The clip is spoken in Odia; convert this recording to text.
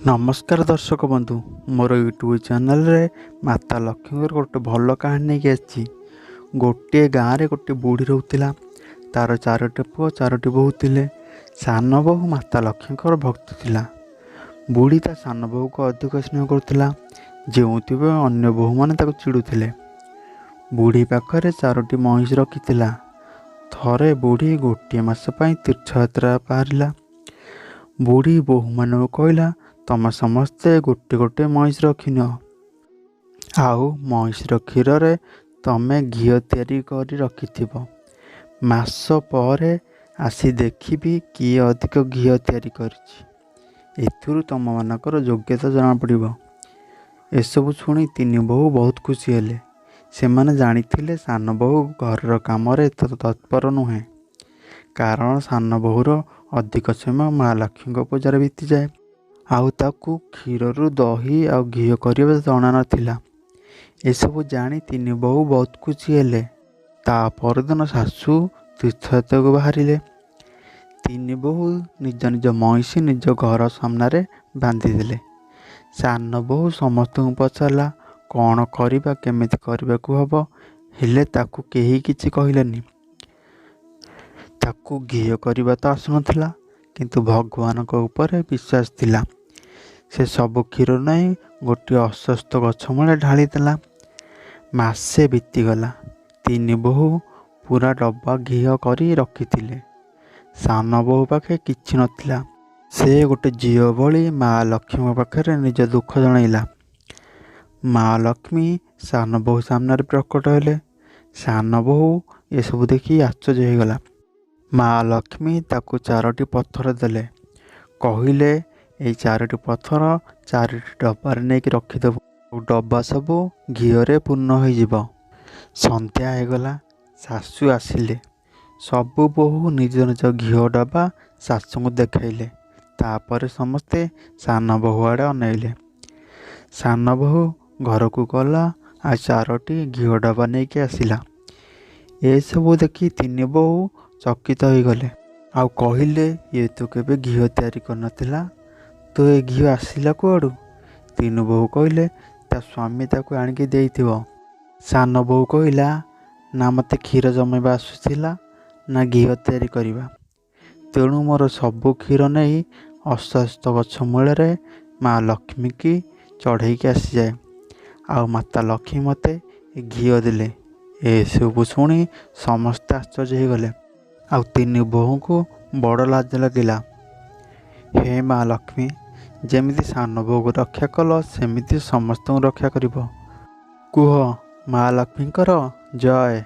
ନମସ୍କାର ଦର୍ଶକ ବନ୍ଧୁ, ମୋର ୟୁଟ୍ୟୁବ୍ ଚ୍ୟାନେଲରେ ମାତା ଲକ୍ଷ୍ମୀଙ୍କର ଗୋଟେ ଭଲ କାହାଣୀ ନେଇକି ଆସିଛି। ଗୋଟିଏ ଗାଁରେ ଗୋଟିଏ ବୁଢ଼ୀ ରହୁଥିଲା। ତାର ଚାରୋଟି ପୁଅ ଚାରୋଟି ବୋହୂ ଥିଲେ। ସାନ ବୋହୂ ମାତା ଲକ୍ଷ୍ମୀଙ୍କର ଭକ୍ତ ଥିଲା। ବୁଢ଼ୀ ତା ସାନ ବୋହୂକୁ ଅଧିକ ସ୍ନେହ କରୁଥିଲା, ଯେଉଁଥିପାଇଁ ଅନ୍ୟ ବୋହୂମାନେ ତାକୁ ଚିଡ଼ୁଥିଲେ। ବୁଢ଼ୀ ପାଖରେ ଚାରୋଟି ମଇଁଷି ରଖିଥିଲା। ଥରେ ବୁଢ଼ୀ ଗୋଟିଏ ମାସ ପାଇଁ ତୀର୍ଥଯାତ୍ରା ବାହାରିଲା। ବୁଢ଼ୀ ବୋହୂମାନଙ୍କୁ କହିଲା, ତମେ ସମସ୍ତେ ଗୋଟେ ଗୋଟେ ମଇଁଷି ରଖିନିଅ, ଆଉ ମଇଁଷିର କ୍ଷୀରରେ ତମେ ଘିଅ ତିଆରି କରି ରଖିଥିବ। ମାସ ପରେ ଆସି ଦେଖିବି କିଏ ଅଧିକ ଘିଅ ତିଆରି କରିଛି। ଏଥିରୁ ତମମାନଙ୍କର ଯୋଗ୍ୟତା ଜଣାପଡ଼ିବ। ଏସବୁ ଶୁଣି ତିନି ବୋହୂ ବହୁତ ଖୁସି ହେଲେ। ସେମାନେ ଜାଣିଥିଲେ ସାନ ବୋହୂ ଘରର କାମରେ ଏତେ ତତ୍ପର ନୁହେଁ, କାରଣ ସାନ ବୋହୂର ଅଧିକ ସମୟ ମା ଲକ୍ଷ୍ମୀଙ୍କ ପୂଜାରେ ବିତିଯାଏ, ଆଉ ତାକୁ କ୍ଷୀରରୁ ଦହି ଆଉ ଘିଅ କରିବା ଜଣା ନଥିଲା। ଏସବୁ ଜାଣି ତିନି ବୋହୂ ବହୁତ ଖୁସି ହେଲେ। ତା ପରଦିନ ଶାଶୁ ତୀର୍ଥଯାତ୍ରାକୁ ବାହାରିଲେ। ତିନି ବୋହୂ ନିଜ ନିଜ ମଇଁଷି ନିଜ ଘର ସାମ୍ନାରେ ବାନ୍ଧିଦେଲେ। ସାନ ବୋହୂ ସମସ୍ତଙ୍କୁ ପଚାରିଲା, କ'ଣ କରିବା, କେମିତି କରିବାକୁ ହେବ? ହେଲେ ତାକୁ କେହି କିଛି କହିଲେନି। ତାକୁ ଘିଅ କରିବା ତ ଆସୁନଥିଲା, କିନ୍ତୁ ଭଗବାନଙ୍କ ଉପରେ ବିଶ୍ୱାସ ଥିଲା। ସେ ସବୁ କ୍ଷୀର ନେଇ ଗୋଟିଏ ଅଶ୍ୱତ୍ଥ ଗଛ ମୂଳେ ଢାଳିଦେଲା। ମାସେ ବିତିଗଲା। ତିନି ବୋହୂ ପୁରା ଡବା ଘିଅ କରି ରଖିଥିଲେ। ସାନ ବୋହୂ ପାଖେ କିଛି ନଥିଲା। ସେ ଗୋଟେ ଝିଅ ଭଳି ମା ଲକ୍ଷ୍ମୀଙ୍କ ପାଖରେ ନିଜ ଦୁଃଖ ଜଣାଇଲା। ମା ଲକ୍ଷ୍ମୀ ସାନ ବୋହୂ ସାମ୍ନାରେ ପ୍ରକଟ ହେଲେ। ସାନ ବୋହୂ ଏସବୁ ଦେଖି ଆଶ୍ଚର୍ଯ୍ୟ ହୋଇଗଲା। ମା ଲକ୍ଷ୍ମୀ ତାକୁ ଚାରୋଟି ପଥର ଦେଲେ। କହିଲେ, ଏଇ ଚାରୋଟି ପଥର ଚାରୋଟି ଡବାରେ ନେଇକି ରଖିଦେବୁ, ଆଉ ଡବା ସବୁ ଘିଅରେ ପୂର୍ଣ୍ଣ ହୋଇଯିବ। ସନ୍ଧ୍ୟା ହେଇଗଲା। ଶାଶୁ ଆସିଲେ। ସବୁ ବୋହୂ ନିଜ ନିଜ ଘିଅ ଡବା ଶାଶୁଙ୍କୁ ଦେଖାଇଲେ। ତାପରେ ସମସ୍ତେ ସାନ ବୋହୂ ଆଡ଼େ ଅନେଇଲେ। ସାନ ବୋହୂ ଘରକୁ ଗଲା ଆଉ ଚାରୋଟି ଘିଅ ଡବା ନେଇକି ଆସିଲା। ଏସବୁ ଦେଖି ତିନି ବୋହୂ ଚକିତ ହୋଇଗଲେ ଆଉ କହିଲେ, ଇଏ ତ କେବେ ଘିଅ ତିଆରି କରିନଥିଲା, ତ ଏ ଘିଅ ଆସିଲା କୁଆଡ଼ୁ? ତିନି ବୋହୂ କହିଲେ, ତା ସ୍ୱାମୀ ତାକୁ ଆଣିକି ଦେଇଥିବ। ସାନ ବୋହୂ କହିଲା, ନା ମୋତେ କ୍ଷୀର ଜମେଇବା ଆସୁଥିଲା ନା ଘିଅ ତିଆରି କରିବା, ତେଣୁ ମୋର ସବୁ କ୍ଷୀର ନେଇ ଅଶ୍ୱତ୍ଥ ଗଛ ମୂଳରେ ମା ଲକ୍ଷ୍ମୀକି ଚଢ଼େଇକି ଆସିଯାଏ, ଆଉ ମାତା ଲକ୍ଷ୍ମୀ ମୋତେ ଏ ଘିଅ ଦେଲେ। ଏସବୁ ଶୁଣି ସମସ୍ତେ ଆଶ୍ଚର୍ଯ୍ୟ ହୋଇଗଲେ, ଆଉ ତିନି ବୋହୂଙ୍କୁ ବଡ଼ ଲାଜ ଲାଗିଲା। ହେ ମା ଲକ୍ଷ୍ମୀ, ଯେମିତି ସାନ ବୋହୂକୁ ରକ୍ଷା କଲ, ସେମିତି ସମସ୍ତଙ୍କୁ ରକ୍ଷା କରିବ। କୁହ ମା ଲକ୍ଷ୍ମୀଙ୍କର ଜୟ।